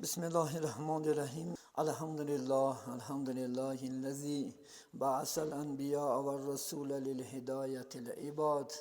بسم الله الرحمن الرحیم. الحمد لله، الحمد لله الذي بعث الأنبياء والرسول للهداية العباد،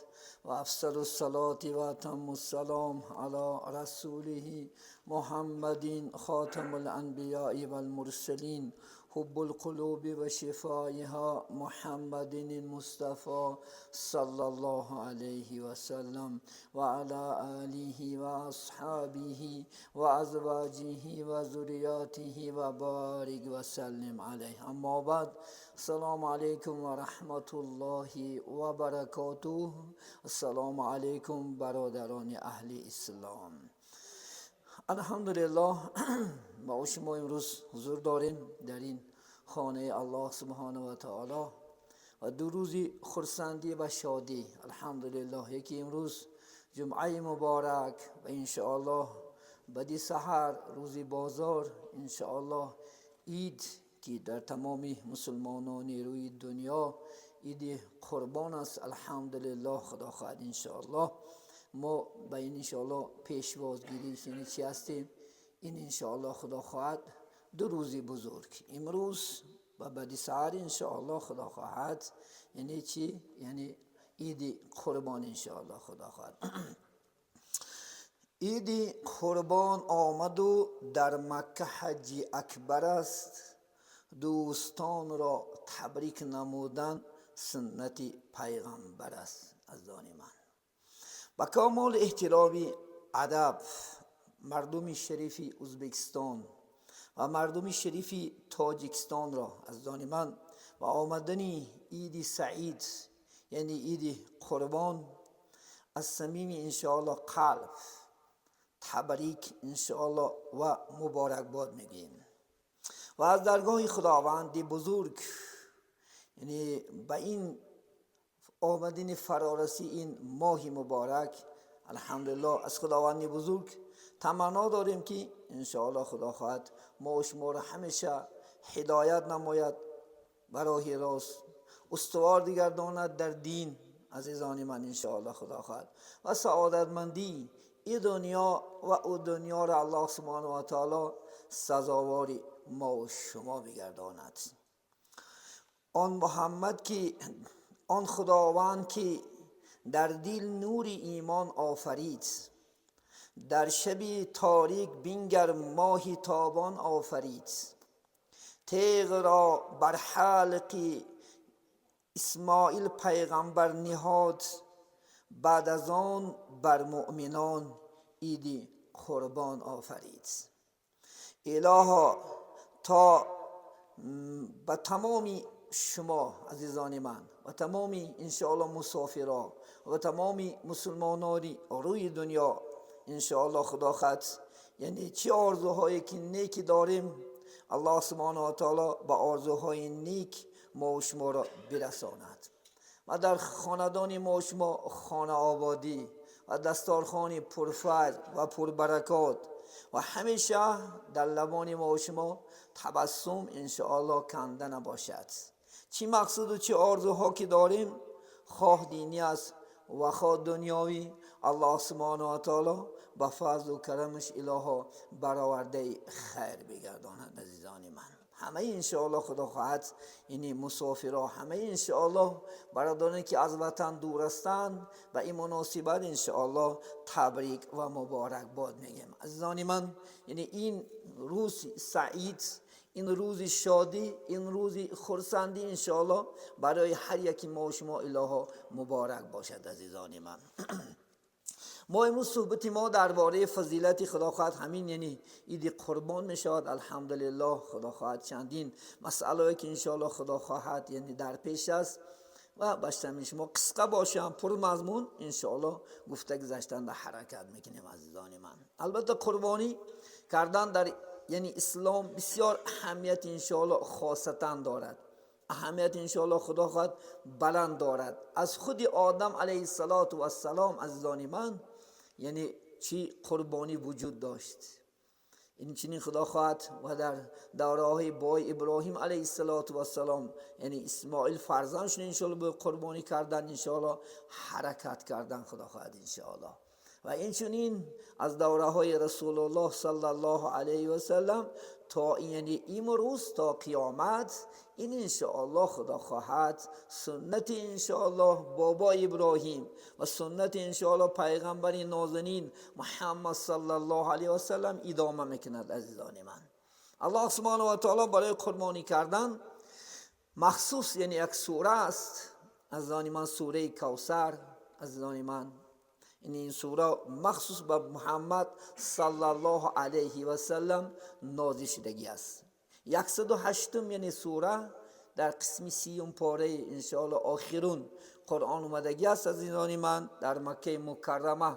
وأفضل الصلاة وأتم السلام على رسوله محمد خاتم الأنبياء والمرسلين، حب القلوب وشفائها، محمد المصطفى صلى الله عليه وسلم وعلى آله وأصحابه وأزواجه وذرياته وبارك وسلم عليه. أما بعد، السلام عليكم ورحمة الله وبركاته. السلام عليكم برادران اهل اسلام. الحمدلله، ما شما امروز حضور داریم در این خانه الله سبحانه و تعالی و 2 روزی خرسندی و شادی. الحمدلله، یکی امروز جمعه مبارک و انشاءالله بعدی سحر روزی بازار، انشاءالله عید که در تمام مسلمانان روی دنیا عید قربان است. الحمدلله، خدا خواهد انشاءالله ما به این انشاءالله پیشوازگیری یعنی چی هستیم. این انشاءالله خدا خواهد 2 روزی بزرگ، امروز و بعدی سحر انشاءالله خدا خواهد، یعنی چی؟ یعنی عید قربان. انشاءالله خدا خواهد عید قربان آمد و در مکه حج اکبر است. دوستان را تبریک نمودن سنت پیغمبر است. عزیزان من، با کامل احترام، ادب، مردم شریف ازبکستان و مردم شریف تاجیکستان را، عزیزان من، و آمدن عید سعید، یعنی عید قربان، از صمیم انشاءالله قلب تبریک انشاءالله و مبارکباد میگیم و از درگاه خداوند بزرگ، یعنی به این آمدن فرارسی این ماه مبارک، الحمدلله، از خداوند بزرگ تمنا داریم که انشاءالله خدا خواهد ما و شما را همیشه هدایت نماید، براه راست استوار بگرداند در دین. عزیزان من، انشاءالله خدا خواهد و سعادتمندی این دنیا و او دنیا را الله سبحانه و تعالی سزاواری ما و شما بگرداند. آن محمد که آن خداوند که در دل نور ایمان آفرید، در شب تاریک بنگر ماه تابان آفرید. تیغ را بر حلق اسماعیل پیغمبر نهاد، بعد از آن بر مؤمنان عید قربان آفرید. الها، تا به تمام شما عزیزان من و تمام انشاءالله مسافرا و تمام مسلمانان روی دنیا، انشاءالله خدا خواهد، یعنی چی آرزوهایی که نیکی داریم، الله سبحانه و تعالی به آرزوهای نیک ما و شما را برساند و در خاندان ما و شما خانه آبادی و دستارخوان پرفیض و پربرکات و همیشه در لبان ما و شما تبسم انشاءالله کنده نباشد. چی مقصود و چی آرزوها که داریم، خواه دینی است و خواه دنیاوی، الله سبحانه و تعالی به فضل و کرمش الها برآورده خیر بگرداند. عزیزان من، همه انشاءالله خدا خواهد اینی مسافرها، همه انشاءالله برادرانی که از وطن دور هستند، به این مناسبت انشاءالله تبریک و مبارک باد میگیم. عزیزان من، یعنی این روز سعید، این روز شادی، این روز خرسندی انشاءالله برای هر یکی ما و شما الها مبارک باشد. عزیزان من، ما امروز صحبت ما درباره فضیلت خدا خواهد همین یعنی عید قربان می شود. الحمدلله، خدا خواهد چندین مسئله که انشاءالله خدا خواهد یعنی در پیش است و باشتم شما قسقه باشم، پر مضمون انشاءالله گفته گذشتن در حرکت میکنیم. عزیزان من، البته قربانی کردن در یعنی اسلام بسیار اهمیت انشاءالله خاصتا دارد، اهمیت انشاءالله خدا خواهد بلند دارد. از خود آدم علیه السلام، عزیزان من، یعنی چی قربانی وجود داشت. این چنین خدا خواهد و در دوره های بای ابراهیم علیه السلام، یعنی اسماعیل فرزندشون انشاءالله به قربانی کردن انشاءالله حرکت کردن خدا خواهد انشاءالله. Ва инчунин аз давраҳои Расулуллоҳ саллаллоҳу алайҳи васаллам то яъне имрӯз то қиёмат ин иншоаллоҳ Худо хоҳад суннати иншоаллоҳ бобо Иброҳим ва суннати иншоаллоҳ пайғамбари нозанин Муҳаммад саллаллоҳу алайҳи васаллам идома мекунад. Азизони ман, Аллоҳ субҳонаҳу ва таоло барои қурбонӣ кардан махсус яъне як сура аст, азизони ман, сураи Кавсар. Азизони ман, ин сура махсус ба Муҳаммад саллаллоҳу алайҳи васаллам нозил шудагӣ аст. 108-ум яъне сура дар қисми 30-ум пораи иншоаллоҳ охирун Қуръон омадагӣ аст. Азизони ман, дар Маккаи Мукаррама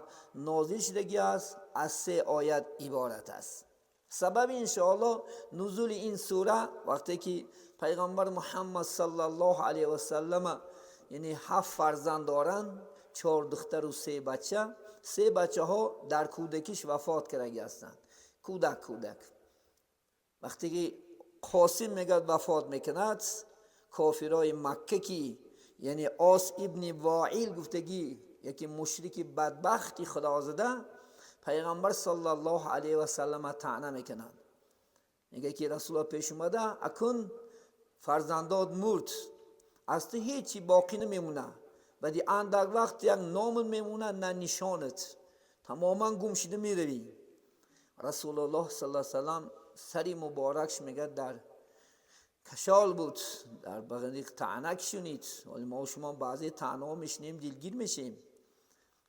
нозил шудагӣ аст, аз се оят иборат аст. Сабаби иншоаллоҳ нузули ин сура вақте ки пайғамбар Муҳаммад саллаллоҳу алайҳи васаллама яъне ҳафт фарзанд доранд, чор духтару се бача. Се бачаҳо дар кӯдакиш вафот кардагӣ ҳастанд. Кӯдак кӯдак. Вақте ки Қосим мегӯяд вафот мекунад, кофирои Макка ки яъне Ос ибни Воил гуфтагӣ яке мушрики бадбахти худозада пайғамбар саллаллоҳу алайҳи васаллама таъна мекунанд. Мегӯяд ки Расулуллоҳ пеш омада: «Акун фарзандот мурд, аз ту ҳечи боқӣ намемонад, баъди андак вақт як номат мемонад, на нишонат, тамоман гум шуда меравӣ». Расулуллоҳ салла салам сари муборакш мегӯяд дар кашол буд, дар бағали таъна ки шунид. Вале мо шумо баъзе таънаҳо мешунем, дилгир мешем,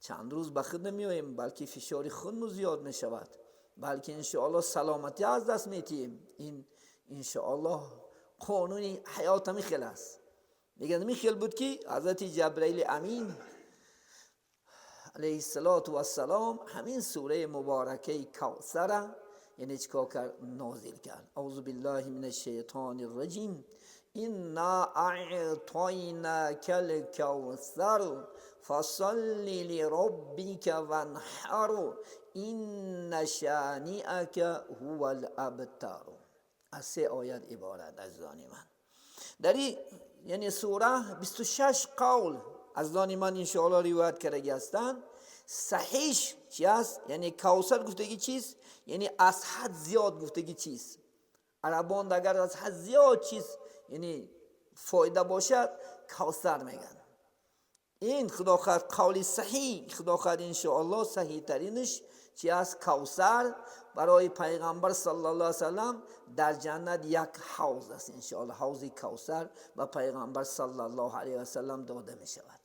чанд рӯз ба худ намеоем, балки фишори хунму зиёд мешавад, балки иншоаллоҳ саломатӣ аз даст метиҳем. Ин иншоаллоҳ қонуни ҳаёт ҳамин хел аст. Мегӯяд, ҳамин хел буд ки ҳазрати Ҷабраили Амин алайҳиссалоту вассалом ҳамин сураи муборакаи Кавсара яъне чӣ кор кард? Нозил кард. Аузу биллаҳи мин ашшайтони рраҷим. Инна аътойнакал кавсар фасалли лироббика ванҳар инна шаниака ҳувал абтар. Аз се оят иборат, азизони ман. Дар ин яъне сура 26 қавл, азизони ман, иншоаллоҳ ривоят кардагӣ ҳастанд. Саҳиш чи аст? Яъне Кавсар гуфтагӣ чист? Яъне аз ҳад зиёд гуфтагӣ чист? Арабон агар аз ҳад зиёд чиз яъне фоида бошад, кавсар мегӯянд. Ин худо хоҳад қавли саҳӣ, худо хоҳад иншоаллоҳ саҳиҳтаринаш чи аст? Кавсар барои пайғамбар саллаллоҳу алайҳи васаллам дар ҷаннат як ҳавз аст. Иншоаллоҳ ҳавзи Кавсар ба пайғамбар саллаллоҳу алайҳи васаллам дода мешавад.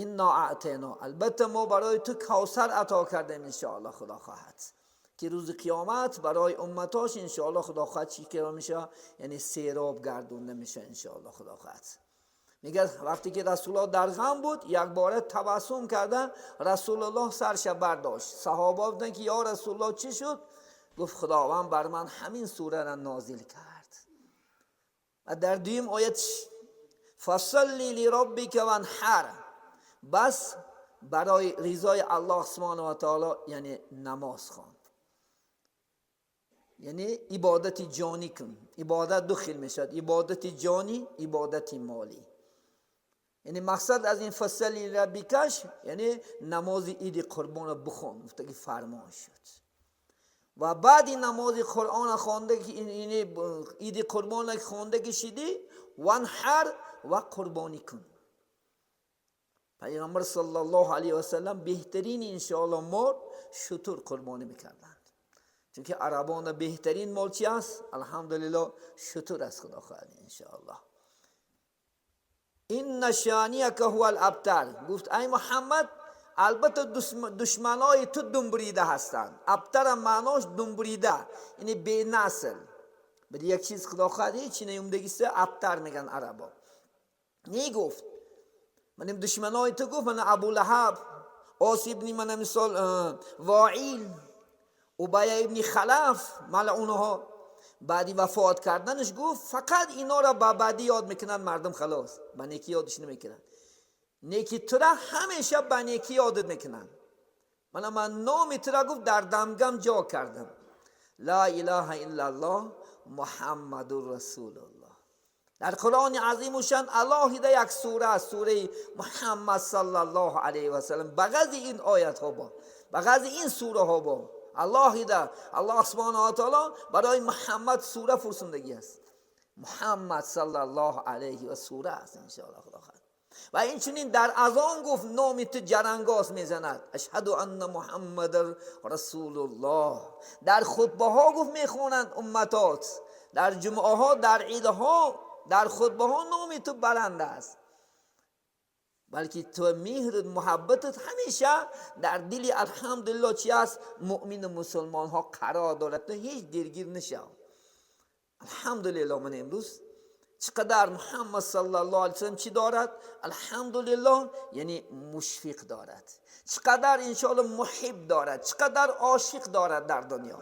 Инна аътайно, албатта мо барои ту Кавсар ато кардем. Иншоаллоҳ худо хоҳад ки рӯзи қиёмат барои умматош иншоаллоҳ худо хоҳад чӣ кира мешавад? Яъне сероб гардонда мешавад иншоаллоҳ худо хоҳад. Мегӯяд, вақте ки Расулуллоҳ дар ғам буд, якбора табассум карда Расулуллоҳ сарша бардошт. Саҳоба гуфтанд ки ё Расулуллоҳ, чӣ шуд? Гуфт: «Худованд бар ман ҳамин сураро нозил кард». Ва дар дуюм оят: фасалли лироббика ванҳар, бас барои ризои Аллоҳ субҳонаҳу ва таоло яъне намоз хон, яъне ибодати ҷонӣ кун. Ибодат ду хел мешавад: ибодати ҷонӣ, ибодати молӣ. Яъне мақсад аз ин фасалли раббикаш яъне намози иди қурбонро бихон гуфтаги фармон шуд. Ва баъди намози Қуръона хонда, иди қурбона хонда ки шидӣ, ванҳар, ва қурбонӣ кун. Пайғамбар саллаллоҳу алайҳи васаллам беҳтарин иншоаллоҳ мол шутур қурбонӣ мекарданд, чунки арабона беҳтарин мол чи аст? Алҳамдулиллоҳ, шутур аст. Худо хоҳад иншоаллоҳ. Инна шанияка ҳувал абтар, гуфт: «Ай Муҳаммад, албатта душманои ту думбурида ҳастанд». Абтара маънош думбурида, яъне бенасл. Баъд як чиз худо хоҳад ҳечи неумдагиста абтар мегӯянд арабо. Не, гуфт, маним душманои ту, гуфт, мана Абулаҳаб, Ос ибни мана мисол Воил, Убая ибни Халаф, малъунҳо. Баъди вафот карданаш, гуфт, фақат инора ба бадӣ ёд мекунанд мардум, халос, ба некӣ ёдиш намекунанд. Неки тура ҳамеша ба некӣ ёдат мекунанд. Мана ман номи тура, гуфт, дар дамгам ҷо кардам: ла илаҳа иллаллоҳ, Муҳаммадур расулуллоҳ. Дар Қуръони азимушшаън алоҳида як сура аст, сураи Муҳаммад саллаллоҳу алайҳи васаллам. Ба ғарзи ин оятҳо бо, ба ғарзи ин сураҳо бо алоҳида Аллоҳ субҳонаҳу ва таъоло барои Муҳаммад сура фурсундагӣ аст. Муҳаммад саллаллоҳу алайҳи ва сура аст, иншоаллоҳ худо хоҳад. Ва инчунин дар азон гуфт номи ту ҷарангоз мезанад, ашҳаду анна Муҳаммадан расулуллоҳ. Дар хутбаҳо гуфт мехонанд умматот, дар ҷумъаҳо, дар идҳо, дар хутбаҳо номи ту баланд аст, балки ту меҳру муҳаббатат ҳамеша дар дили алҳамдулиллоҳ чи аст муъмину мусулмонҳо қарор дорад. Ту ҳеҷ дилгир нашав. Алҳамдулиллоҳ, ман имрӯз чӣ қадар Муҳаммад саллаллоҳу алайҳи васаллам чӣ дорад? Алҳамдулиллоҳ, яъне мушфиқ дорад, чӣ қадар иншоаллоҳ муҳиб дорад, чӣ қадар ошиқ дорад дар дунё,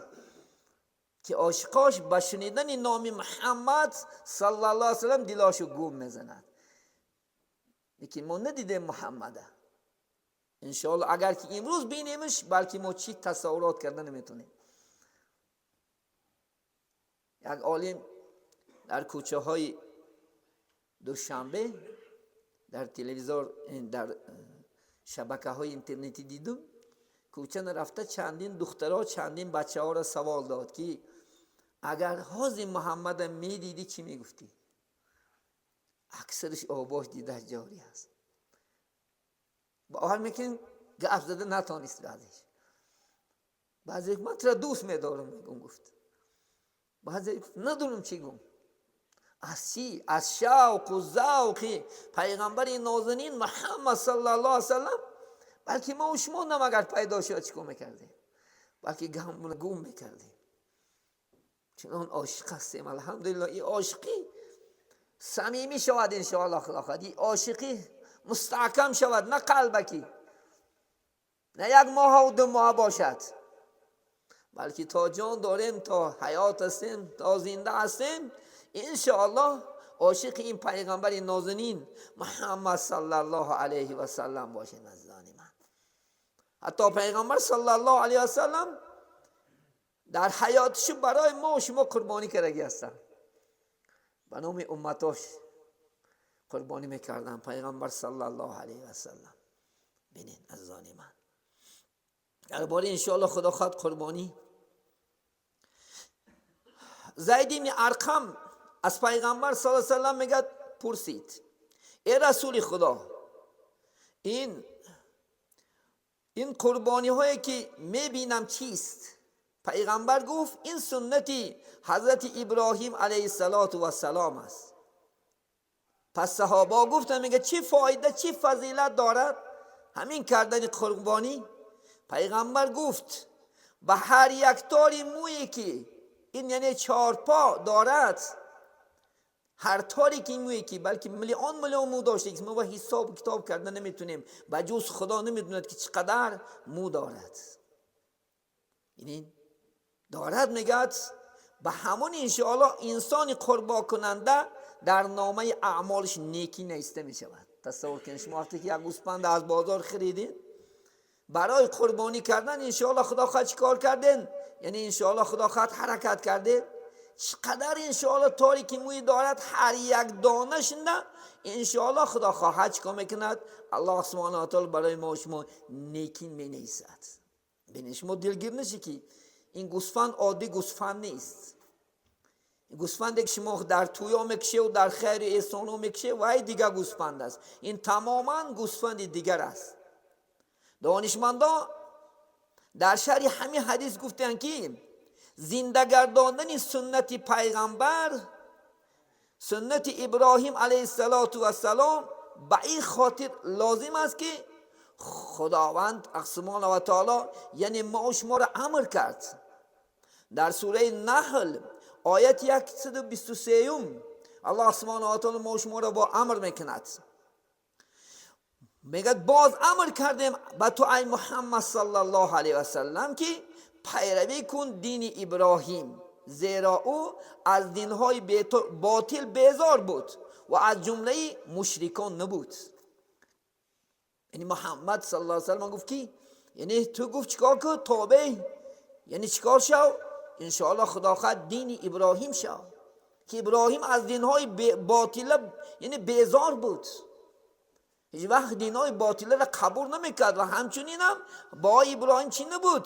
ки ошиқош ба шунидани номи Муҳаммад саллаллоҳу алайҳи васаллам дилошу гум мезанад. Лекин мо надидем Муҳаммада. Иншоаллоҳ агар ки имрӯз бинемш, балки мо чӣ тасаввурот карда наметонем. Як олим дар кӯчаҳои Душанбе дар телевизор, дар шабакаҳои интернетӣ дидум, кӯча нарафта чандин духтаро, чандин бачаҳоро савол дод, ки агар ҳозир Муҳаммада медидӣ, чӣ мегуфтӣ? Аксариш обош дида ҷорӣ аст. Бовар мекунем, гап зада натонист баъзеш. Баъзе ман тура дӯст медорам мегум гуфт, баъзе надонам чӣ гум. Аз чӣ? Аз шавқу завқи пайғамбари нозанин Муҳаммад саллаллоҳу алайҳи васаллам. Балки мо шумо нам агар пайдо шуд, чӣ кор мекардем? Балки гаммона гум мекардем. Чунон ошиқ ҳастем, алҳамдулиллоҳ. Ин ошиқӣ самимӣ шавад, иншоаллоҳ худо хоҳад, ин ошиқӣ мустаҳкам шавад, на қалбакӣ, на як моҳу 2 моҳ бошад, балки то ҷон дорем, то ҳаёт ҳастем, то зинда ҳастем, иншоаллоҳ ошиқи ин пайғамбари нозанин Муҳаммад саллаллоҳу алайҳи васаллам бошем. Азизони ман, ҳатто пайғамбар саллаллоҳу алайҳи васаллам дар ҳаётишу барои мо шумо қурбонӣ кардагӣ ҳастанд, ба номи умматош қурбонӣ мекарданд пайғамбар саллаллоҳу алайҳи васаллам. Бинед, азизони ман, дар бораи иншоаллоҳ худо хоҳад қурбонӣ. Зайд ибни Арқам аз пайғамбар саллаллоҳу алайҳи васаллам мегӯяд, пурсид: э расули Худо, ин қурбониҳое ки мебинам чист? Пайғамбар гуфт: ин суннати ҳазрати Иброҳим алайҳиссалоту вассалом аст. Пас саҳобаҳо гуфтанд, мега, чӣ фоида, чӣ фазилат дорад ҳамин кардани қурбонӣ? Пайғамбар гуфт: ба ҳар як тори мӯе ки ин яъне чорпо дорад, ҳар торе ки мӯе ки, балки миллион миллион мӯ дошта, мо ба ҳисоб китоб карда наметунем, ба ҷуз Худо намедонад ки чӣ қадар мӯ дорад. Ин дорад, мегӯяд, ба ҳамон иншоаллоҳ инсони қурбокунанда дар номаи аъмолаш некӣ нависта мешавад. Тасаввур кунед, шумо вақте ки як гӯспанда аз бозор харидед барои қурбонӣ кардан, иншоаллоҳ худо хоҳад чӣ кор карден? Яъне иншоаллоҳ худо хоҳад ҳаракат кардед, чӣ қадар иншоаллоҳ торе ки мӯй дорад, ҳар як донашна иншоаллоҳ худо хоҳад чӣ кор мекунад? Аллоҳ субҳонаҳу ва таъоло барои мо шумо некин менависад. Бинед, шумо дилгир нашед, ки ин гӯсфанд оддӣ гӯсфанд нест. Гӯсфанде ки шумо дар тӯё мекушед, дар хайру эҳсоно мекушед, вай дигар гӯсфанд аст. Ин тамоман гӯсфанди дигар аст. Донишмандон дар шарҳи ҳамин ҳадис гуфтанд, ки зиндагардондани суннати пайғамбар, суннати Иброҳим алайҳиссалоту вассалом ба ин хотир лозим аст, ки Худованд субҳона ва таоло яъне мо шуморо амр кард. Дар сураи Наҳл ояти 123 Аллоҳ субҳона ва таоло мо шуморо бо амр мекунад, мегӯяд: боз амр кардем ба ту, ай Муҳаммад саллаллоҳу алайҳи васаллам, ки пайравӣ кун дини Иброҳим, зеро ӯ аз динҳои ботил безор буд ва аз ҷумлаи мушрикон набуд. Яъне Муҳаммад саллаллоҳу алайҳи васаллам гуфт, ки яъне ту гуфт чикор кун? Тобе, яъне чикор шав? Иншоаллоҳ худо хоҳад дини Иброҳим шав. ки Иброҳим аз динҳои ботила, яъне безор буд, ҳеҷ вақт динҳои ботиларо қабул намекард ва ҳамчунин ҳам бо Иброҳим чӣ набуд?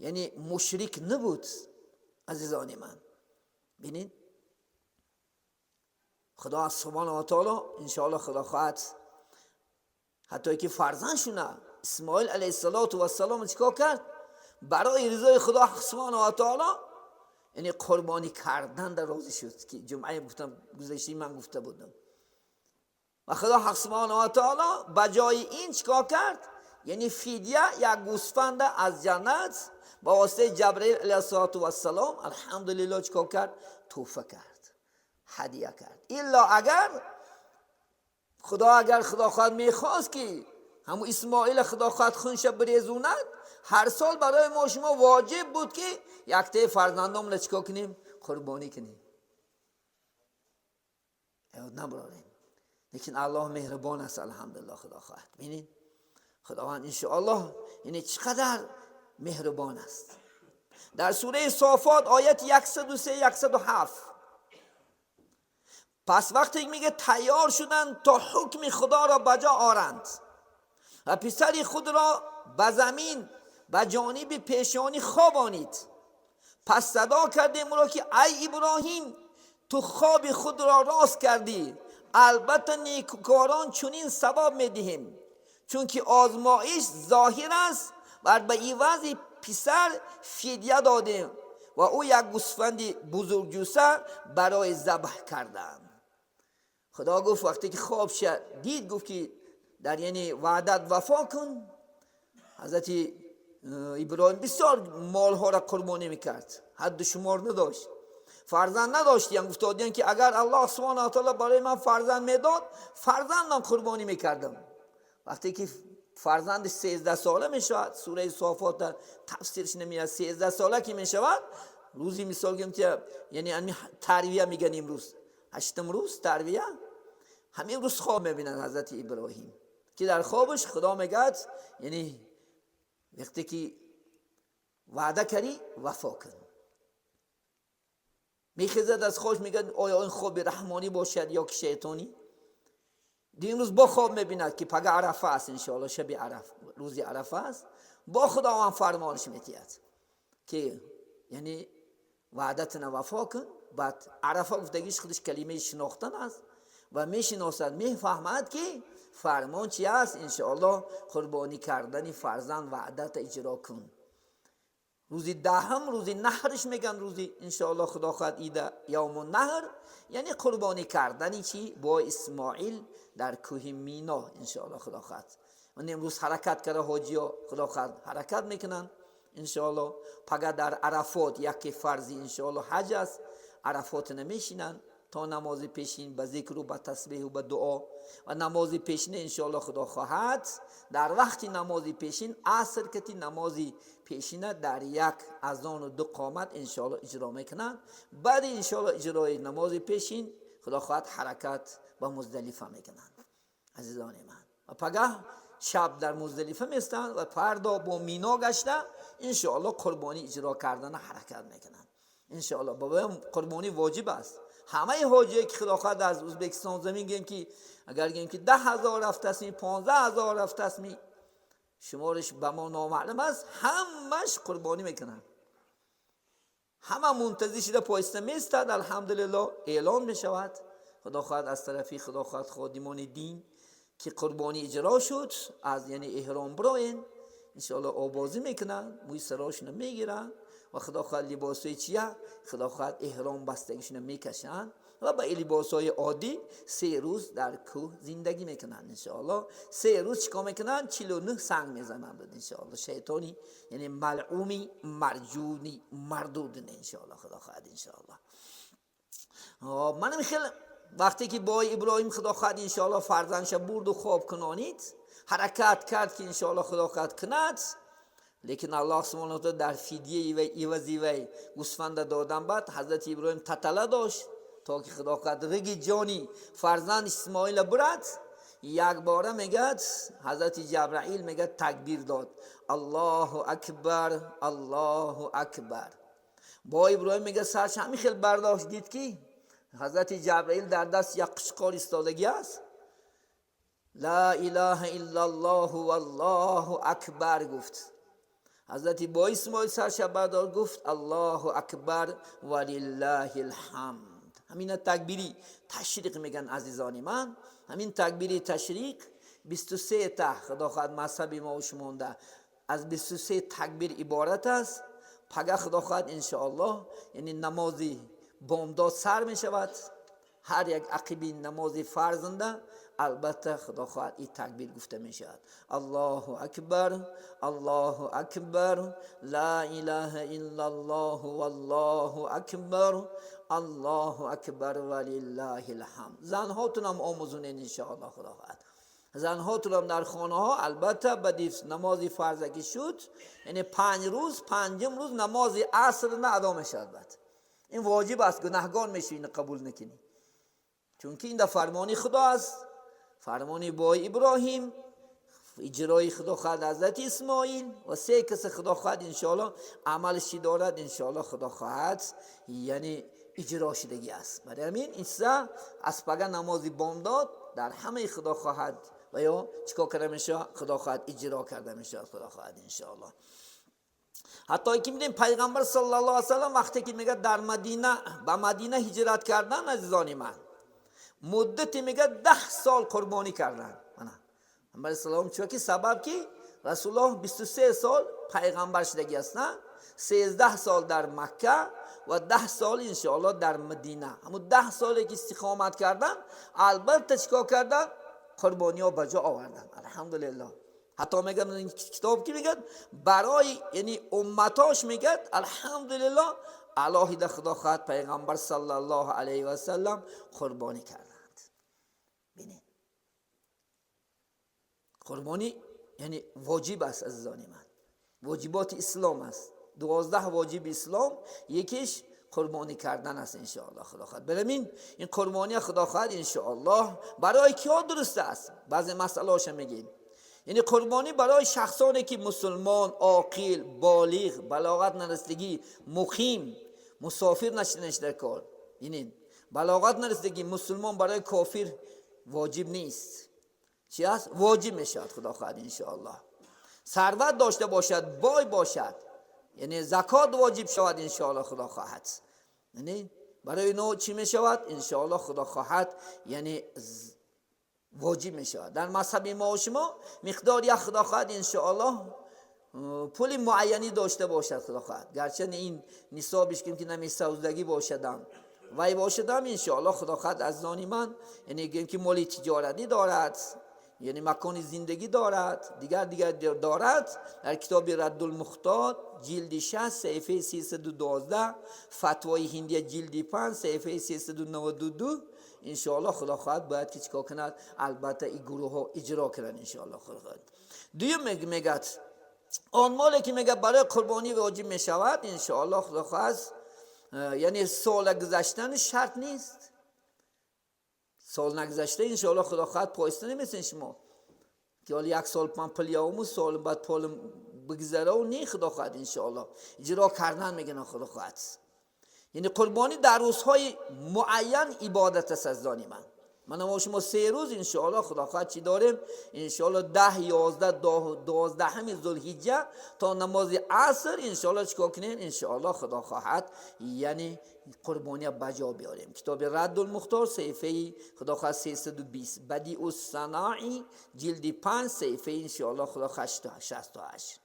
Яъне мушрик набуд. Азизони ман, бинед, Худо субҳонаҳу ва таоло иншоаллоҳ Худо хоҳад ҳатто ки фарзандшуна Исмоил алайҳиссалоту вассалом чикор кард? Барои ризои Худо субҳонаҳу ва таоло, яъне қурбонӣ кардан дар розӣ шуд, ки ҷумъае гуфтам, гузаштаи ман гуфта будам. Ва Худо ҳақ субҳонаҳу ва таоло ба ҷои ин чикор кард? Яъне фидя, як гӯсфанда аз ҷаннат ба воситаи Ҷабраил алайҳиссалоту вассалом, алҳамдулиллоҳ, чикор кард? Тӯҳфа кард, ҳадия кард. Илло агар Худо, агар Худо хоҳад, мехост ки ҳамун Исмоила Худо хоҳад хунша бирезонад, ҳар сол барои мо шумо воҷиб буд, ки яктаи фарзандонро чикор кунем? Қурбонӣ кунем. Ёд набарорем. Лекин Аллоҳ меҳрубон аст, алҳамдулиллоҳ, Худо хоҳад. Бинед, Худованд иншоаллоҳ, яъне чӣ қадар меҳрубон аст. Дар сураи Софот, ояти 103, 107. Пас вақте меге тайёр шуданд то ҳукми Худоро ба ҷо оранд ва писари худро ба замин ба ҷониби пешонӣ хобонид, пас садо кардем ӯро, ки ай Иброҳим, ту хоби худро рост кардӣ, албатта некукорон чунин савоб медиҳем, чунки озмоиш зоҳир аст ва ба ивази писар фидя додем ва ӯ як гӯсфанди бузургҷуса барои забҳ кардан. Худо гуфт, вақте ки хоб дид, гуфт ки дар, яъне, ваъдат вафо кун. Ҳазрати Иброҳим бисёр молҳоро қурбонӣ мекард, ҳадду шумор надошт. Фарзанд надоштиям, гуфтодиям ки агар Аллоҳ субҳана таоло барои ман фарзанд медод, фарзандам қурбонӣ мекардам. Вақте ки фарзанди 13 сола мешавад, сураи Софота тафсирш намеяд, 13 сола ки мешавад, рӯзи, мисол гӯем, яъне ами тарвия мегӯян, имрӯз ҳаштум рӯз тарвия, ҳамин рӯз хоб мебинад ҳазрати Иброҳим, ки дар хобаш Худо мегӯяд, яъне вақте ки ваъда кардӣ, вафо кун. Мехезад аз хобш, мегӯяд: оё ин хоби раҳмонӣ бошад ё ки шайтонӣ? Димрӯз бо хоб мебинад, ки пага Арафа аст, иншоалло, шаби Араф, рӯзи Арафа аст. Бо Худованд фармонаш метиҳад, ки яъне ваъдатина вафо кун. Баъд Арафа гуфтагиш худаш калимаи шинохтан аст ва мешиносад, мефаҳмад, ки фармон чи аст, иншоалло, қурбонӣ кардани фарзанд, ваъдата иҷро кун. Рӯзи 10-ум, рӯзи наҳрш меган, рӯзи, иншоалло, Худо хоҳад, ида явму наҳр, яъне қурбонӣ кардани чи бо Исмоил дар кӯҳи Мино, иншоалло, Худо хоҳад. Имрӯз ҳаракат карда ҳоҷиё, Худо хоҳад, ҳаракат мекунанд, иншоалло. Пага дар Арафот яке фарзи, иншоалло, ҳаҷ аст. Арафот намешинанд то намози пешин, ба зикру ба тасбеҳу ба дуо ва намози пешина, иншоалло, Худо хоҳад, дар вақти намози пешин, аср кати намози пешина дар як азону ду қомат, иншоалло, иҷро мекунанд. Баъди, иншоалло, иҷрои намози пешин, Худо хоҳад, ҳаракат ба Муздалифа мекунанд, азизони ман. Ва пагаҳ шаб дар Муздалифа местанд ва фардо бо Мино гашта, иншоалло, қурбонӣ иҷро кардана ҳаракат мекунанд, иншоалло. Бобоям, қурбонӣ воҷиб аст. Ҳамаи ҳоҷие ки, Худо хоҳад, аз Ӯзбекистон замин гӯем, ки агар гӯем, ки 10 000 рафтасми, 15 000 рафтасми, шумориш ба мо номаълум аст, ҳамаш қурбонӣ мекунанд. Ҳама мунтазир шида поиста местад. Алҳамдулилло, эълон мешавад, Худо хоҳад, аз тарафи, Худо хоҳад, ходимони дин, ки қурбонӣ иҷро шуд, аз, яъне, эҳром бироен. Иншоалло, обозӣ мекунанд, мӯи сарошона мегиранд ва, Худо хоҳад, либосҳои чия, Худо хоҳад, эҳром бастагишона мекашанд ва ба либосҳои оддӣ 3 рӯз дар кӯҳ зиндагӣ мекунанд, иншоалло. 3 рӯз чӣ кор мекунанд? 49 санг мезананд, иншоалло, шайтони, яъне малъуми марҷуни мардудне, иншоалло, Худо хоҳад, иншоалло. Манам хеле вақте ки бо Иброҳим, Худо хоҳад, иншоалло, фарзандша бурду хоб кунонид, ҳаракат кард, ки, иншоалло, Худо хоҳад, кунад, лекин Аллоҳ субҳана таала дар фидияи вай, ивази вай гӯсфанда додан. Баъд ҳазрати Иброҳим татала дошт, то ки, Худо хоҳад, риги ҷони фарзанд Исмоила бурад. Якбора мегӯяд, ҳазрати Ҷабраил мегӯяд, такбир дод: Аллоҳу акбар, Аллоҳу акбар. Бо Иброҳим, мегӯяд, сарш ҳамин хел бардошт, дид, ки Ҳазрати Ҷабраил дар даст як қучқор истодагӣ аст. Ла илаҳа иллаллоҳу валлоҳу акбар гуфт. Ҳазрати бо Исмоил сарша бардор, гуфт: Аллоҳу акбар валиллаҳил ҳамд. Ҳамина такбири ташриқ меган, азизони ман. Ҳамин такбири ташриқ 23 та, худо хоҳад, мазҳаби мо шумонда аз 23 такбир иборат аст. Пага, худо хоҳад, иншоаллоҳ, яъне намози бомдод сар мешавад. Ҳар як ақиби намози фарзанда, албатта, худо хоҳад, ин такбир гуфта мешавад: Аллоҳу акбар, Аллоҳу акбар, ла илаҳа иллаллоҳу валлоҳу акбар, Аллоҳу акбар валиллаҳил ҳамд. Занҳотунам омӯзонед, иншоаллоҳ, худо хоҳад, занҳотунам дар хонаҳо. Албатта, баъди намози фарза ки шуд, яъне 5 рӯз, панҷум рӯз намози аср на адо мешавад. Баъд ин воҷиб аст, гунаҳгор мешавӣ, ин қабул накунӣ, чунки ин дар фармони худо аст, фармони бой Иброҳим, иҷрои, худо хоҳад, ҳазрати Исмоил ва се касе, худо хоҳад, иншоалло, амалш чӣ дорад, иншоалло, худо хоҳад, яъне иҷро шудагӣ аст. Барои ҳамин ин чиза аз пага намози бомдод дар ҳамаи, худо хоҳад, ва ё чикор карда мешавад, худо хоҳад, иҷро карда мешавад, худо хоҳад, иншоалло. Ҳатто ки мебинем, пайғамбар саллаллоҳу алайҳи васаллам вақте ки мегӯяд дар Мадина, ба Мадина ҳиҷрат кардан, азизони ман, муддати, мегӯяд, 10 сол қурбонӣ кардан. Мана пайғамбар салом, чунки сабаб ки Расулуллоҳ 23 сол пайғамбар шудагӣ аст, на 13 сол дар Макка ва 10 сол, иншоалло, дар Мадина. Ҳамун 10 соле ки истиқомат кардан, албатта, чикор кардан? Қурбониҳо ба ҷо овардан, алҳамдулиллоҳ. Ҳатто мегӯяд китоб ки мегӯяд барои, яъне, умматош, мегӯяд, алҳамдулиллоҳ, алоҳида, худо хоҳад, пайғамбар саллаллоҳу алайҳи васаллам қурбонӣ карданд. Бинед, қурбонӣ яъне воҷиб аст, азизони ман, воҷиботи ислом аст. 12 воҷиби ислом якеш қурбонӣ кардан аст, иншоаллоҳ, худо хоҳад. Барамин ин қурбония, худо хоҳад, иншоаллоҳ, барои киҳо дуруст аст? Баъзе масъалаҳоша мегӯем. Яъне қурбонӣ барои шахсоне ки мусулмон, оқил, болиғ, балоғат нарасидагӣ, муқим, мусофир нашиданаш дар кор. Яъне балоғат нарасидагӣ, мусулмон, барои кофир воҷиб нест. Чи аст? Воҷиб мешавад, худо хоҳад, иншоаллоҳ. Сарват дошта бошад, бой бошад, яъне закот воҷиб шавад, иншоаллоҳ, худо хоҳад. Яъне барои ино чӣ мешавад, иншоаллоҳ, худо хоҳад, яъне воҷиб мешавад. Дар мазҳаби мо шумо миқдор як, худо хоҳад, иншоаллоҳ, пули муайянӣ дошта бошад, худо хоҳад, гарчанде ин нисобиш ким ки намесавздагӣ бошадам вай бошадам, иншоаллоҳ, худо хоҳад, азизони ман, яъне гӯем ки моли тиҷоратӣ дорад, яъне макони зиндагӣ дорад, дигар дигар дорад. Дар китоби Раддулмухтор, ҷилди 6, саҳифаи 312, Фатвои Ҳиндия, ҷилди 5, саҳифаи 392, иншоаллоҳ, худо хоҳад, бояд ки чикор кунад? Албатта, ин гурӯҳҳо иҷро кунанд, иншоаллоҳ, худо хоҳад. Дуюм, мегӯяд, он моле ки, мегӯяд, барои қурбонӣ воҷиб мешавад, иншоаллоҳ, худо хоҳад, яъне сола гузаштани шарт нест. Сол нагузашта, иншоаллоҳ, худо хоҳад, поиста намесен шумо ки ҳоли як сол ман пул ёвму, сол баъд пулм бигзараву не, худо хоҳад, иншоаллоҳ, иҷро кардан мегӯянд, худо хоҳад. Яъне қурбонӣ дар рӯзҳои муайян ибодат аст, азизони ман. Мана мо шумо 3 рӯз, иншоаллоҳ, худо хоҳад, чӣ дорем? Иншоаллоҳ, 10, 11, 12-ҳами зулҳиҷҷа то намози аср, иншоаллоҳ, чикор кунем? Иншоаллоҳ, худо хоҳад, яъне қурбония ба ҷо биёрем. Китоби Раддулмухтор, саҳифаи, худо хоҳад, 320, Бадиуссанои, ҷилди 5, саҳифаи, иншоаллоҳ, худо хоҳад, 68.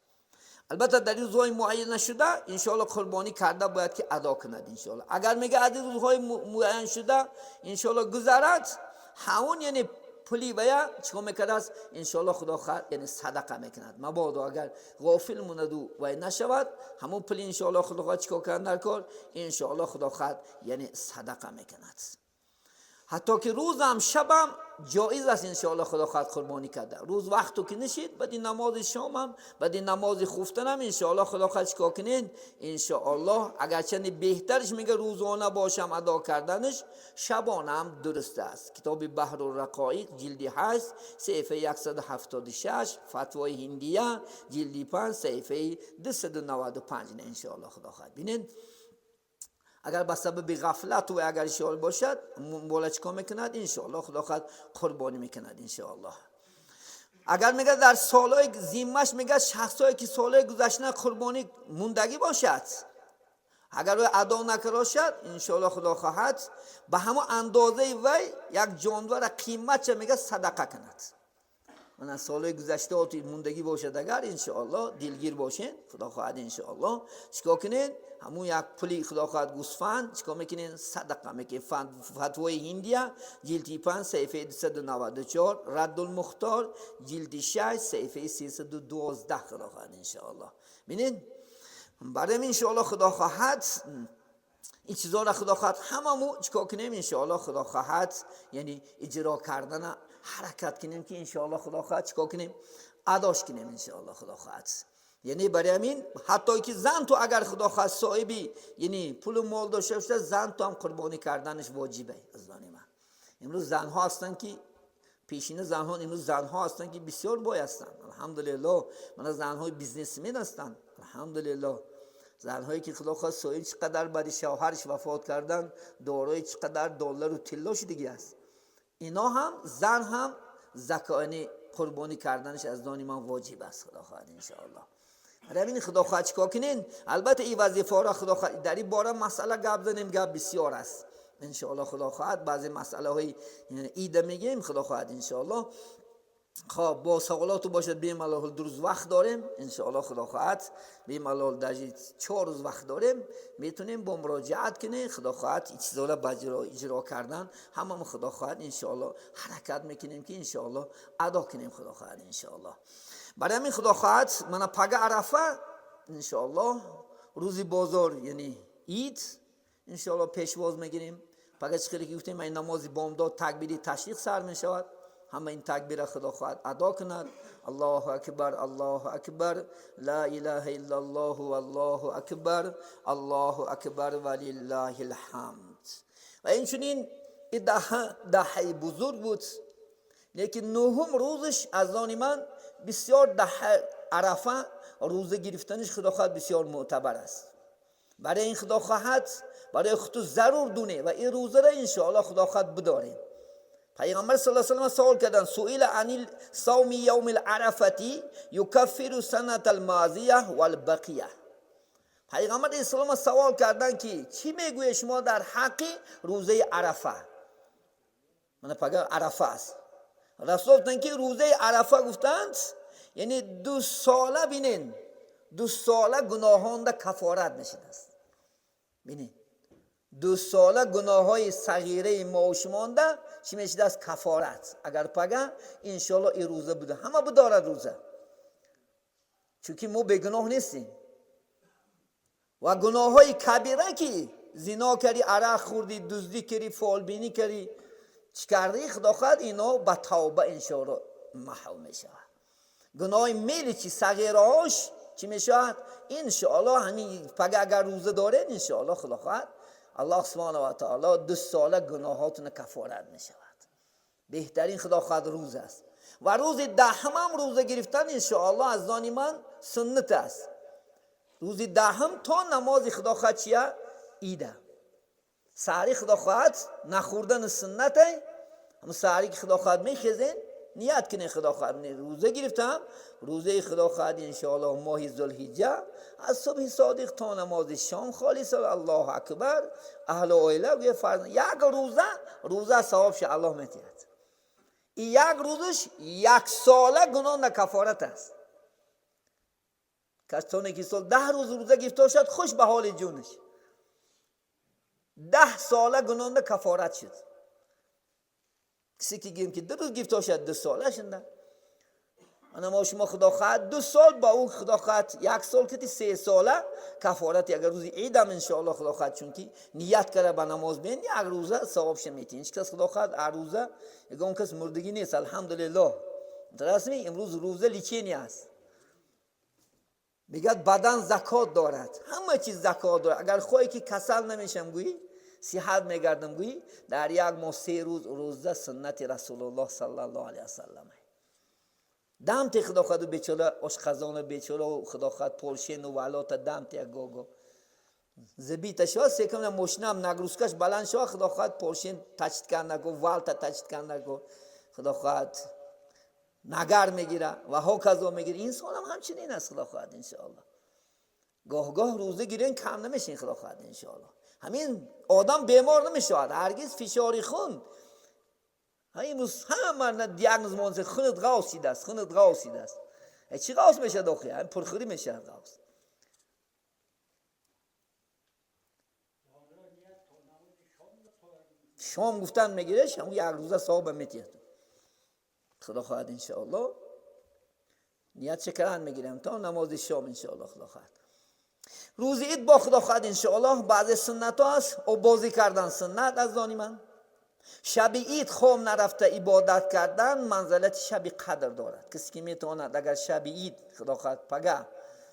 Албатта, дар ин рӯзҳои муайян нашуда, иншоалло, қурбонӣ карда бояд ки адо кунад, иншоалло. Агар, мега, аз ин рӯзҳои муайян шуда, иншоалло, гузарад, ҳамон, яъне, пули вая чикор мекардааст, иншоалло, худо хоҳад, яъне садақа мекунад. Мабодо агар ғофил монаду вай нашавад, ҳамон пули, иншоалло, худо хоҳад, чикор кардан дар кор? Иншоалло, худо хоҳад, яъне садақа мекунад. Ҳатто ки рӯзам шабам ҷоиз аст, иншоалло, худо хоҳад, қурбонӣ карда. Рӯз вақту ки нишид, баъди намози шомам, баъди намози хуфтанам, иншоалло, худо хоҳад, чикор кунед, иншоаллоҳ. Агарчанде беҳтариш, мега, рӯзона бошам адо карданаш, шабонаам дуруст аст. Китоби Баҳру Рақоиқ, ҷилди 8, саҳифаи 176, Фатвои Ҳиндия, ҷилди 5, саҳифаи 295, иншоалло, худо хоҳад. Бинед. Агар ба сабаби ғафлат ва агар ишол бошад, бола чикор мекунад? Иншоаллоҳ, худо хоҳад, қурбонӣ мекунад, иншоаллоҳ. Агар мегӯяд, дар солҳои зиммаш, мегӯяд, шахсҳое ки солҳои гузашта қурбонӣ мондагӣ бошад, агар ӯ адо накарда бошад, иншоаллоҳ, худо хоҳад, ба ҳамон андозаи вай як ҷонвара қиматша, мегӯяд, садақа кунад. Мана солҳои гузашта мондагӣ бошад, агар, иншоаллоҳ, дилгир бошед, худо хоҳад, иншоаллоҳ, чикор кунед? Ҳамун як пули, худо хоҳад, гӯсфанд чикор мекунед? Садақа мекунед. Фатвои Ҳиндия, ҷилди 5, саҳифаи 294, Раддулмухтор, ҷилди 6, саҳифаи 312, худо хоҳад, иншоаллоҳ. Бинед, барои иншоаллоҳ, худо хоҳад, ин чизоро, худо хоҳад, ҳамаму чикор кунем? Иншоаллоҳ, худо хоҳад, яъне иҷро кардана ҳаракат кунем, ки иншоаллоҳ, худо хоҳад, чикор кунем? Адош кунем, иншоаллоҳ, худо хоҳад. Яъне барои ҳамин, ҳатто ки зан ту агар, худо хоҳад, соҳиби, яъне пулу мол дошта бошад, зан ту ҳам қурбонӣ карданаш воҷибе. Азизони ман, имрӯз занҳо ҳастанд ки пешина занҳо, имрӯз занҳо ҳастанд ки бисёр бой ҳастанд, алҳамдулиллоҳ. Мана занҳои бизнесмен ҳастанд, алҳамдулиллоҳ. Занҳое ки, худо хоҳад, соҳиб чӣ қадар баъди шавҳараш вафот кардан дорои чӣ қадар доллару тилло шудагӣ аст, ино ҳам, зан ҳам закони қурбонӣ карданаш, азизони ман, воҷиб аст, худо хоҳад, иншоаллоҳ. Ҳамин, худо хоҳад, чикор кунен? Албатта, ин вазифаҳоро, худо хоҳад, дар ин бора масъала гап занем, гап бисёр аст. Иншоаллоҳ, худо хоҳад, баъзе масъалаҳои ида мегӯем, худо хоҳад, иншоаллоҳ. Хоб, бо саволоту бошад, бемалол, 2 рӯз вақт дорем, иншоаллоҳ, худо хоҳад, бемалол, даже 4 рӯз вақт дорем, метونем бо муроҷиат кунем, худо хоҳад, ин чизоро ба иҷро кардан ҳамамо, худо хоҳад, иншоаллоҳ, ҳаракат мекунем, ки иншоаллоҳ адо кунем, худо хоҳад, иншоаллоҳ. Барои ҳамин, худо хоҳад, мана пага Арафа, иншоаллоҳ, рӯзи бозор, яъне ид, иншоаллоҳ, пешвоз мегирем. Пага чӣ хеле ки гуфтем, ин намози бомдод такбири ташриқ сар мешавад. Ҳама ин такбира, худо хоҳад, адо кунад: Аллоҳу акбар, Аллоҳу акбар, ла илаҳа иллаллоҳу, аллоҳу акбар, Аллоҳу акбар, валиллаҳил ҳамд. Ва инчунин ин даҳа даҳаи бузург буд, лекин нуҳум рӯзаш, азони ман, бисёр даҳа Арафа рӯза гирифтанаш, худо хоҳад, бисёр мӯътабар аст. Барои ин, худо хоҳад, барои худу зарур дуне ва ин рӯзаро, иншоаллоҳ, худо хоҳад, бидорем. Пайғамбар صلى الله عليه وسلم савол карданд: سئل عن صوم يوم العرفة يكفر السنة الماضية والباقية. Пайғамбар ислом савол карданд, ки чӣ мегӯед шумо дар ҳаққи рӯзаи Арафа? Мана пага Арафа аст. Расул гуфтанд, ки рӯзаи Арафа, гуфтанд, яъне 2 сола, бинен, 2 сола гуноҳонда кафорат мешудааст. Бинен, 2 сола гуноҳҳои сағираи мову шумонда чӣ мешудааст? Кафорат. Агар пага, иншоалло, ин рӯза буда, ҳама бидорад рӯза, чунки мо бегуноҳ нестем. Ва гуноҳҳои кабира, ки зино кардӣ, арақ хӯрдӣ, дуздӣ кардӣ, фолбинӣ кардӣ, чӣ кардӣ, худо хоҳад, ино ба тавба, иншоалло, маҳв мешавад. Гуноҳи мели чи сағираҳош чӣ мешавад, иншоалло? Ҳамин пага агар рӯза доред, иншоалло, худо хоҳад, Аллоҳ سبحانه وتعالى 2 сола гуноҳотона кафорат мешавад. Беҳтарин, худо хоҳад, рӯз аст. Ва рӯзи даҳамам рӯза гирифтан, иншоалло, азизони ман, суннат аст. Рӯзи даҳам то намози, худо хоҳад, чия, ида, саҳари, худо хоҳад, нахӯрдани суннате. Саҳари ки, худо хоҳад, мехезен, ният кунед, худо хоҳад, рӯза гирифтам, рӯзаи, худо хоҳад, иншоаллоҳ, моҳи Зулҳиҷа, аз субҳи содиқ то намози шом, холис, Аллоҳу акбар, аҳлу оила гӯя фарз як рӯза, рӯза савобша Аллоҳ метиҳад. И як рӯзаш як сола гуноҳ на кафорат аст. Касоне ки сол 10 рӯз рӯза гирифта бошад, хуш ба ҳоли ҷунаш, 10 сола гуноҳ кафорат шуд. Кисе ки гирем ки 2 рӯз гирифта бошад, 2 сола шуда. Ана мо шумо, худо хоҳад, 2 сол ба ӯ, худо хоҳад, як сол кити 3 сола кафорати. Агар рӯзи идам, иншоалло, худо хоҳад, чунки ният карда ба намоз бен, як рӯза савобша метиҳ. Ҳеч кас, худо хоҳад, ҳар рӯза ягон кас мурдагӣ нест, алҳамдулиллоҳ. Расми имрӯз рӯза лечение аст. Мегӯяд, бадан закот дорад, ҳама чиз закот дорад. Агар хоҳӣ ки касал намешам гӯӣ, сиҳат мегардам гӯӣ, дар як моҳ 3 рӯз рӯза суннати Расулуллоҳ صلى الله عليه وسلم. Дамте, худо хоҳаду бечора ошқазону бечора, худо хоҳад, полшену валота дамте як гого. Забита шава, секам мошинам нагрузкаш баланд шава, худо хоҳад поршен тачит кардако, валта тачит кардако, худо хоҳад нагар мегира ва ҳоказо мегира. Инсонам ҳамчунин аст, худо хоҳад иншоаллоҳ. Гоҳ-гоҳ рӯза гирен кам намешин, худо хоҳад иншоаллоҳ. Ҳамин одам бемор намешавад, ҳаргиз фишори хун. Имрӯз ҳама диагноз монда, хунат ғавсидааст, хунат ғавсидааст. Чӣ ғавс мешавад охи? Ҳамин пурхӯрӣ мешавад ғавс. Шом гуфтан мегиреш, ҳамун як рӯза савоба метиҳад. Худо хоҳад иншоаллоҳ. Ният шакаран мегирем то намози шом иншоаллоҳ, худо хоҳад. Рӯзи ид бо худо хоҳад иншоаллоҳ баъзе суннатҳо аст, оббозӣ кардан суннат аз дони ман. Шаби ид хоб нарафта ибодат кардан манзалати шаби қадр дорад. Касе ки метавонад агар шаби ид худо хоҳад пага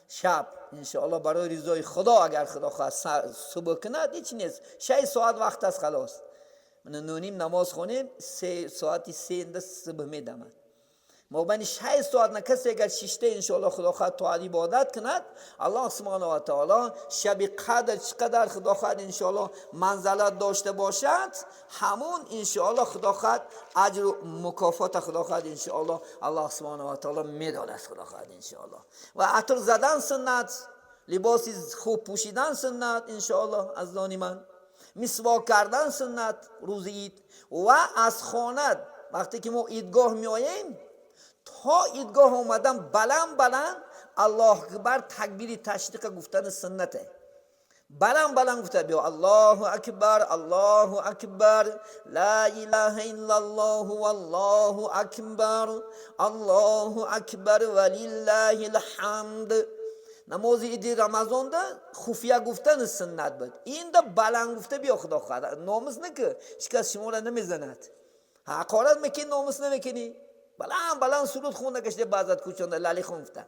шаб иншоаллоҳ барои ризои худо агар худо хоҳад субҳ кунад, ҳеч нест. 6 соат вақт аст халос. 9:30 намоз хонем, 3 соати 3 субҳ медамад. Мобайни 6 соат на касе агар шишта иншоаллоҳ худо хоҳад тоат ибодат кунад, аллоҳ субҳонаҳу ва таоло шаби қадр чӣ қадар худо хоҳад иншоаллоҳ манзалат дошта бошад, ҳамун иншоаллоҳ худо хоҳад аҷру мукофота худо хоҳад иншоаллоҳ аллоҳ субҳонаҳу ва таоло медонад худо хоҳад иншоаллоҳ. Ва атр задан суннат, либоси хуб пӯшидан суннат иншоаллоҳ аз дони ман, мисвок кардан суннат рӯзи ид ва аз хона вақте ки мо идгоҳ меоем то идгоҳ омадан баланд баланд аллоҳ акбар такбири ташриқа гуфтани суннате. Баланд баланд гуфта биё аллоҳу акбар, аллоҳу акбар, ла илаҳа иллаллоҳу валлоҳу акбар, аллоҳу акбар валиллаҳил ҳамд. Намози иди рамазонда хуфия гуфтани суннат буд. Инда баланд гуфта биё худо хоҳад. Номус наки, ҳеч кас шуморо намезанад. Ҳақорат мекунӣ, номус намекунӣ. Баланд баланд суруд хонда гашта баъзат кӯчонда лали хон гуфта.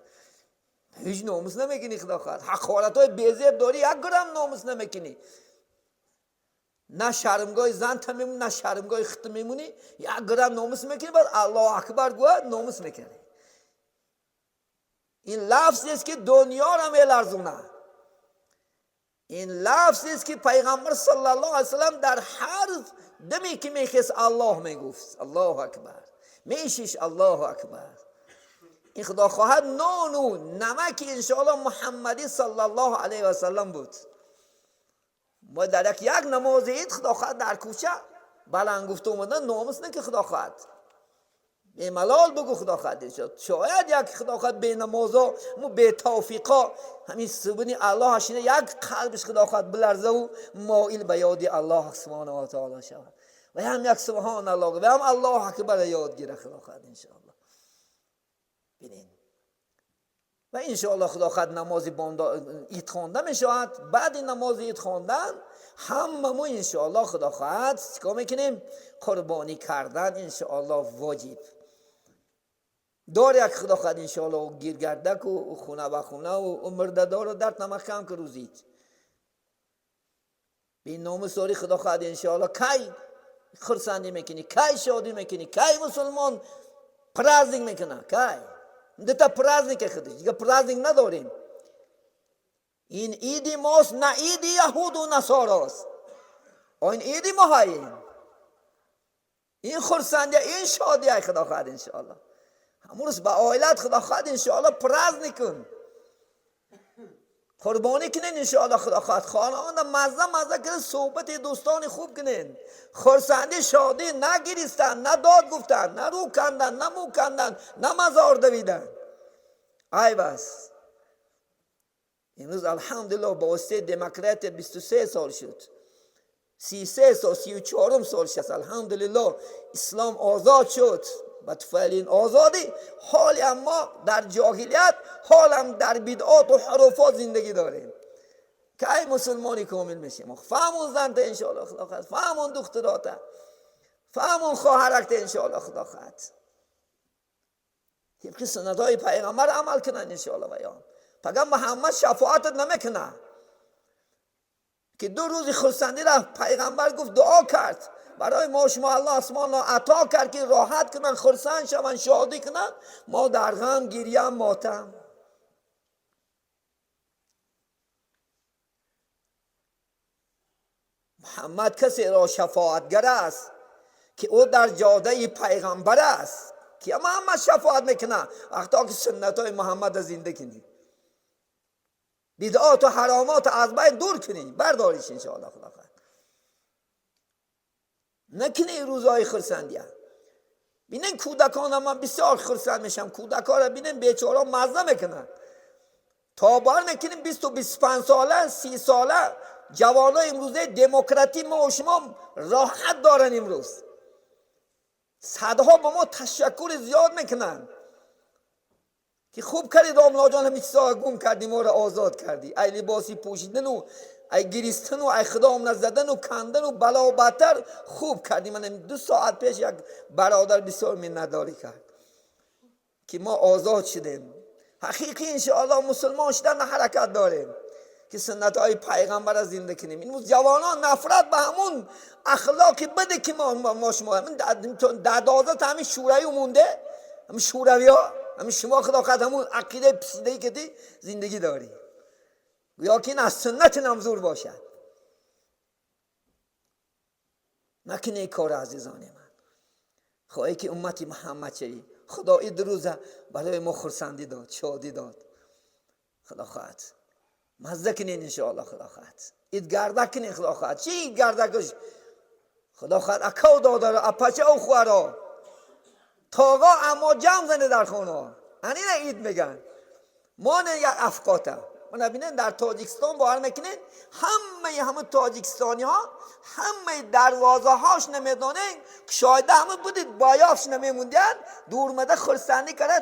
Ҳеҷ номус намекунӣ худо хоҳад. Ҳақоратҳои безеб дорӣ, як грам номус намекунӣ. На шармгоҳи занта мемонӣ, на шармгоҳи худта мемонӣ, як грам номус мекунӣ, баъд аллоҳу акбар гӯяд, номус мекунӣ. Ин лафзест ки дунёро меларзонад. Ин лафзест ки пайғамбар саллаллоҳу алайҳи васаллам дар ҳар даме ки мехест аллоҳ мегуфт. Аллоҳу акбар. Мешиш аллоҳу акбар. Ин худо хоҳад нону намаки иншоаллоҳ муҳаммадӣ саллаллоҳу алайҳи васаллам буд. Мо дар як намози ид худо хоҳад дар кӯча баланд гуфта омадан номус не ки худо хоҳад. Бемалол бугу худо хоҳад иншоаллоҳ. Шояд як худо хоҳад бенамозо, мо бетавфиқо ҳамин субҳи аллоҳ ашина як қалбиш худо хоҳад биларзаву моил ба ёди аллоҳ субҳонаҳу ва таоло шавад. Ва ҳам як субҳоналлоҳ ва ҳам аллоҳ акбар ёд гира худо хоҳад иншоаллоҳ. Бинед. Ва иншоаллоҳ худо хоҳад намози ид хонда мешавад. Баъди намози ид хондан ҳамамо иншоаллоҳ худо хоҳад чикор мекунем? Қурбонӣ кардан иншоаллоҳ воҷиб. Дор як худо хоҳад иншоаллоҳ гиргардаку хона ба хонаву мурдадору дард намахкам ки рӯзид. Би номус дорӣ худо хоҳад иншоаллоҳ кай хурсандӣ мекунӣ, кай шодӣ мекунӣ, кай мусулмон праздник мекунад, кай? Дута праздника худаш, дига праздник надорем. Ин иди мост, на иди яҳуду насорост. Ин иди мо ҳаем. Ин хурсандия, ин шодия худо хоҳад иншоаллоҳ. Ҳамун рӯз ба оилат худо хоҳад иншоаллоҳ праздник кун. Қурбонӣ кунен иншоаллоҳ худо хоҳад. Хонаонда мазза мазза кунен, суҳбати дӯстони хуб кунен. Хурсандӣ, шодӣ нагиристан, на дод гуфтан, на рӯ кандан, на мӯ кандан, на мазор давидан. Айб аст. Имрӯз алҳамдулиллоҳ ба воситаи демократия 23 сол шуд. 33 сол, 34 сол шуд. Алҳамдулиллоҳ ислом озод шуд. Ба туфайли ин озодӣ ҳолиам мо дар ҷоҳилият, ҳолам дар бидъоту ҳуруфот зиндагӣ дорем. Кай мусулмони комил мешем? Фаҳмон занта иншоаллоҳ худо хоҳад, фаҳмон духтарота, фаҳмон хоҳаракта иншоаллоҳ худо хоҳад. Тибқи суннатҳои пайғамбар амал кунанд иншоаллоҳ. Баён пагам Муҳаммад шафоатат намекунад ки ду рӯзи хурсандӣ рафт пайғамбар гуфт дуо кард барои мо шумо аллоҳ осмонро ато кард ки роҳат кунанд, хурсанд шаванд, шодӣ кунанд. Мо дар ғам, гиря, мотам. Муҳаммад касеро шафоатгар аст, ки ӯ дар ҷодаи пайғамбар аст. Ки Муҳаммад шафоат мекунад вақте ки суннатҳои Муҳаммадро зинда кунӣ, бидъат ва ҳаромот аз байн дур кунӣ, бардориш иншоаллоҳ. Худо хоҳад накунӣ рӯзҳои хурсандия. Бинен кӯдакона, ман бисёр хурсанд мешавам. Кӯдакҳоро бинен, бечора мазза мекунанд. То бор мекунем 20-25 сола, 30 сола ҷавонои имрӯзаи демократӣ мо ва шумо роҳат доранд. Имрӯз садҳо ба мо ташаккури зиёд мекунанд, ки хуб кардӣ, домлоҷон, ҳамин чизҳоро гум кардӣ, моро озод кардӣ. Ай либоси пӯшидану ай гиристану ай худом назадану кандану бало бадтар хуб кардӣ. Ман 2 соат пеш як бародар бисёр миннатдорӣ кард, ки мо озод шудем. Ҳақиқӣ иншоаллоҳ мусулмон шудан ҳаракат дорем, ки суннатҳои пайғамбарро зинда кунем. Имрӯз ҷавонон нафрат ба ҳамун ахлоқи баде, ки мо шумо дар дозат ҳамин шӯравӣ монде, ҳамин шӯравиҳо, ҳамин шумо худо хоҳад ҳамун ақидаи писидаи ки зиндагӣ дорӣ, гӯё ки ин аз суннати намзур бошад. Накунед кор, азизони ман. Хоҳӣ ки уммати Муҳаммад шавӣ, Худо ин ду рӯза барои мо хурсандӣ дод, шодӣ дод. Худо хоҳад мазза кунед иншоаллоҳ. Худо хоҳад идгардак кунед. Худо хоҳад чӣ идгардакш? Худо хоҳад акав додаро, апачав хуаро, тоға аммо ҷамъ занед дар хонаҳо. Анина ид меган. Мо не як афқота. Мана бинед, дар Тоҷикистон бовар мекунед, ҳамаи ҳамун тоҷикистониҳо ҳамаи дарвозаҳош намедонед кушоида ҳама будид, боёфш намемондиянд, дурмада хурсандӣ карда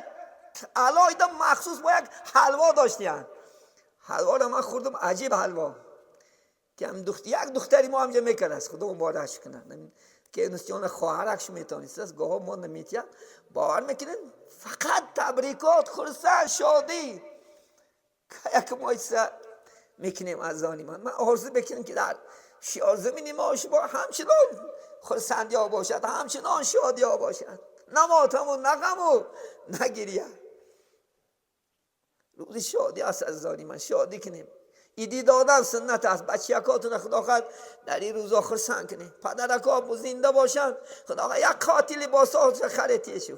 алоҳида махсус бо як ҳалво доштиянд. Ҳалворо ман хӯрдам, аҷиб ҳалво, ки як духтари мо ҳамҷа мекард, худо муборакш кунад, ки нустиёна хоҳаракш метонистааст, гоҳо мо наметиҳад. Бовар мекунед, фақат табрикот, хурсанд, шодӣ. Як моҳиса мекунем. Азони ман, ман орзу мекунем, ки дар шиёрзамини мо шумо ҳамчунон хурсандиҳо бошад, ҳамчунон шодиҳо бошад, на мотаму на ғаму на гирия. Рӯзи шодӣ аст, азизони ман, шодӣ кунем. Идӣ додан суннат аст. Бачиякотуна худо хоҳад дар ин рӯзҳо хурсанд кунем. Падаракҳо зинда бошанд, худо хоҳад як қоти либосҳо харед тешу.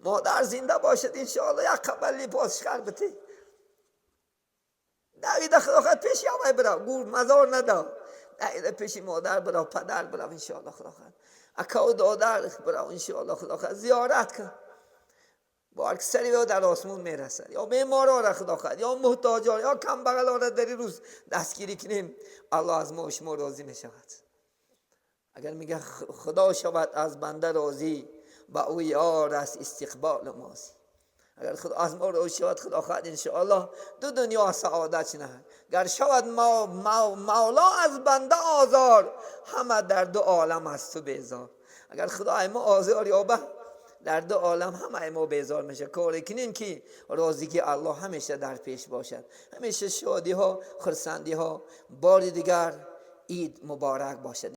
Модар зинда бошад, иншоаллоҳ як қабал либос хар бите. Давида худо хоҳад пеши ҳамай бирав, гур мазор надав. Давида пеши модар бирав, падар бирав, иншоаллоҳ худо хоҳад. Акаву додар бирав, иншоаллоҳ худо хоҳад зиёрат кун. Бовар ки сари ё дар осмон мерасад, ё беморора худо хоҳад, ё муҳтоҷон, ё камбағалора дар ин рӯз дастгирӣ кунем, Аллоҳ аз мо шумо розӣ мешавад. Агар мега худо шавад аз банда розӣ, ба ӯ ёр аст истиқболу мозӣ. Агар худо аз мо розӣ шавад, худо хоҳад иншоаллоҳ ду дунё саодат шинад. Гар шавад мавло аз банда озор, ҳама дар ду олам аз ту безор. Агар худо ай мо озор ёбад, дар ду олам ҳама мо безор мешавад. Коре кунем, ки розигии Аллоҳ ҳамеша дар пеш бошад, ҳамеша шодиҳо, хурсандиҳо. Бори дигар ид муборак бошад.